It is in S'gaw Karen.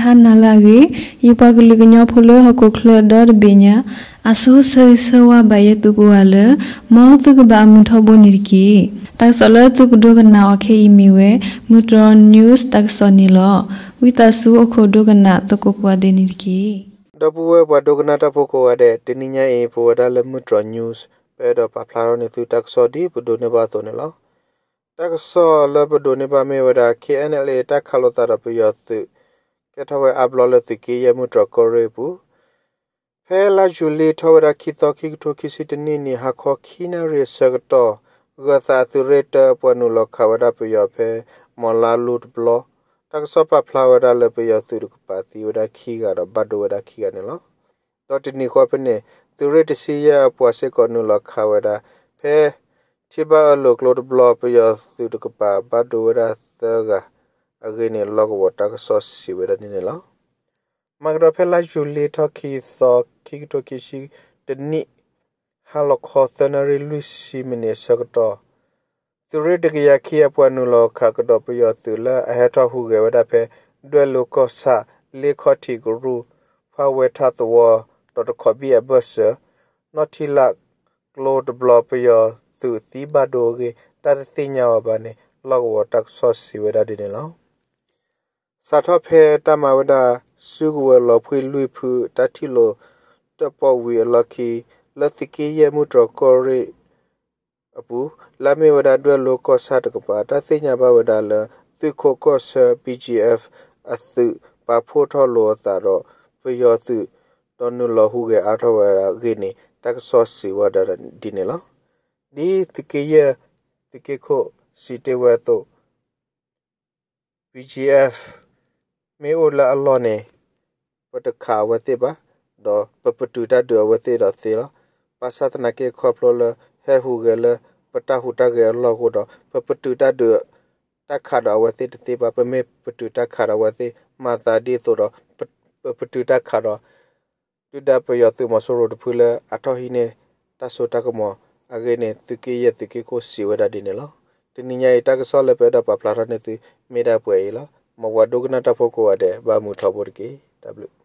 ဟါနၤလၢအဂ့ၤ, ယပှၤကလုာ်ကညီဖိလၢဟီၣ်ခိၣ်ချၢဒီတဘ့ၣ်ညါ, အဆိဆၢဂ့ၤဆၢဝါဘၣ်ယဲသုကိးဂၤလၢ မ်သုကဘၣ်အမုာ်ထီဘိန့ၣ်တက့ၢ်. တၢ်ကစီၣ်လၢသုကဒိကနၣ်အီၤခဲအံၤမ့ၢ်ဝဲ မုၢ်တြီၢ် news တၢ်ကစီၣ်န့ၣ်လီၤ. ဝံသးစူၤအိၣ်ခိးဒိကနၣ်သကိးကိးဂၤဒဲးန့ၣ်တက့ၢ်. ဒီပုၢ်ဝဲၢ်ပှၤဒိကနၣ်တၢ်ဖိကိးဂၤဒဲး, တနံၤညါအံၤ ပဝဲဒၣ်လၢမုၢ်တြီၢ် news ပအဲၣ်ဒိးပာ်ဖျါထီၣ်န့ၢ်သုတၢ်ကစီၣ်ဒ်ပဒိးန့ၢ်ဘၣ်အသိးန့ၣ်လီၤ. တၢ်ကစီၣ်လၢပဒိးန့ၢ်ဘၣ်မ့ၢ်ဝဲဒၣ် K N L A တၢ်ခးလိာ်သးဒီးပယီၤသုး ကဲထီၣ်ဝဲအါဘျီလၢသုးက့ယဲၢ်မုၢ်တြီၢ်ကီၢ်ရ့ၣ်အပူၤ ဖဲလါယူၤလံထီၣ်ဝဲဒၣ်ခံသီ ခံကထိခံဆံတနံၣ်န့ၣ် ဟါခီခံနၣ်ရံၣ်အဆၢကတီၢ်, ဂၢၤသးအသုးရ့ၣ်တၢအပှၤနုာ်လီၤခးဝဲဒၣ်ပယီၤဖဲ မီၢ်လါလူတဘျီ, တၢ်ကစီၣ်ပာ်ဖျါဝဲဒၣ်လၢပယီၤသုးတကပၤသံဝဲဒၣ်ခံဂၤဒီးဘၣ်ဒိဝဲဒၣ်ခံဂၤန့ၣ်လီၤ. ဒီးတနံၤဃီဖဲန့ၣ် သုးရ့ၣ်တဆံယဲၢ်အပှၤစ့ၢ်ကီးနုာ်လီၤခးဝဲဒၣ် ဖဲထံဘၣ်အၢလိာ်ကျိတဘျီ ပယီၤသုးတကပၤဘၣ်ဒိဝဲဒၣ်သၢဂၤအဂ့ၢ်န့ၣ် လီၢ်ကဝီၤတၢ်ကစီၣ်စံးဝဲဒၣ်ဒ်န့ၣ်လီၤ. မၤကဒီးဖဲလါယူၤလံထီၣ်ခံသီ ခံကထိခံဆံတနံၣ် ဟါလီၤခီသၢနၣ်ရံၣ်လွံၢ်ဆံမံးနံးအဆၢကတီၢ်, သုးရ့ၣ်တကယၤခံအပှၤနုာ်လီၤခးကဒီးပယီၤသုးလၢအဟဲထီၣ်ဟူးဂဲၤဝဲဒၣ်ဖဲ ဒွဲၣ်လိၤကီၢ်ဆၣ် လ့ခီၣ်ထံးကရူၢ် ဖၣ်ဝဲထၣ်သဝီ ဒီးတခီဘံၣ်အဘၢၣ်စၢၤ နီၣ်ထံလးကျိတဘျီ ပယီၤသုးသံဘၣ်ဒိအဂ့ၢ် တၢ်တသ့ၣ်ညါအီၤဘၣ်န့ၣ် လီၢ်ကဝီၤတၢ်ကစီၣ်စံးဝဲဒၣ်ဒ်န့ၣ်လီၤ. စးထီၣ်ဖဲတၢ်မၤဝဲဒၣ်စုကဝဲၤလီၤဖှံလွံၢ်ဖုတၢ်ထံၣ်လိာ်တၢၣ်ပီၣ်ဝံၤအလီၢ်ခံ လၢသုးက့ယဲၢ်မုၢ်တြီၢ်ကီၢ်ရ့ၣ်အပူၤ လၢအမ့ၢ်ဝဲဒၣ်ဒွဲၣ်လိၤကီၢ်ဆၣ်တကပၤ တၢ်သ့ၣ်ညါဘၣ်ဝဲဒၣ်လၢ သုးခိးကီၢ်ဆၢ B G F အသုးပာ်ဖှိၣ်ထီၣ်လိာ်အသးဒီးပယီၤသုး ဒီးနုာ်လီၤဟူးဂဲၤအါထီၣ်ဝဲဒၣ်အဂ့ၢ်န့ၣ် တၢ်ကစီၣ်စံးဝဲဒၣ်ဒ်န့ၣ်လီၤ. ဒ်သုးက့ယဲၢ်သုးက့ခိၣ်စံးတ့ၢ်ဝဲအသိး B G F မ့ၢ်အိၣ်လၢအလီၢ်န့ၣ် ပတခးအဝဲသ့ၣ်ဘၣ်, ဒီးပပတုာ်တၢ်ဒုးအဝဲသ့ၣ်ဒီးသ့လီၤ. ဘၣ်ဆၣ်သနာ်က့ခီဖျိလၢဟဲဟူးဂဲၤလၢပတၢ်ဟူးတၢ်ဂဲၤအလီၢ်အဃိဒီး ပပတုာ်တၢ်ဒုး တၢ်ခးဒီးအဝဲသ့ၣ်တသ့ဘၣ်. ပမ့ၢ်ပတုာ်တၢ်ခးဒီးအဝဲသ့ၣ် မၤသးဒ်သိးဒီး ပပတုာ်တၢ်ခးဒီး ဒုၣ်ဒါပယီၤသုးမီၤစိရိၤတဖုလၢအထီၣ်ဟံးန့ၢ်တၢ်စိတၢ်ကမီၤအဂ့ၢ်န့ၣ် သုးက့ယဲၢ်သုးက့ခိၣ်စံးဝဲဒၣ်ဒ်န့ၣ်လီၤ. တနံၤညါအံၤတၢ်ကစီၣ်လၢပအဲၣ်ဒိးပာ်ဖျါထီၣ်န့ၢ်သုမ့ၢ်ဒၣ်ပှဲၤအံၤလီၤ. မ်ပှၤဒိကနၣ်တၢ်ဖိကိးဂၤဒဲး ဘၣ်မုာ်ထီဘိတက့ၢ်. တၢ်ဘျုး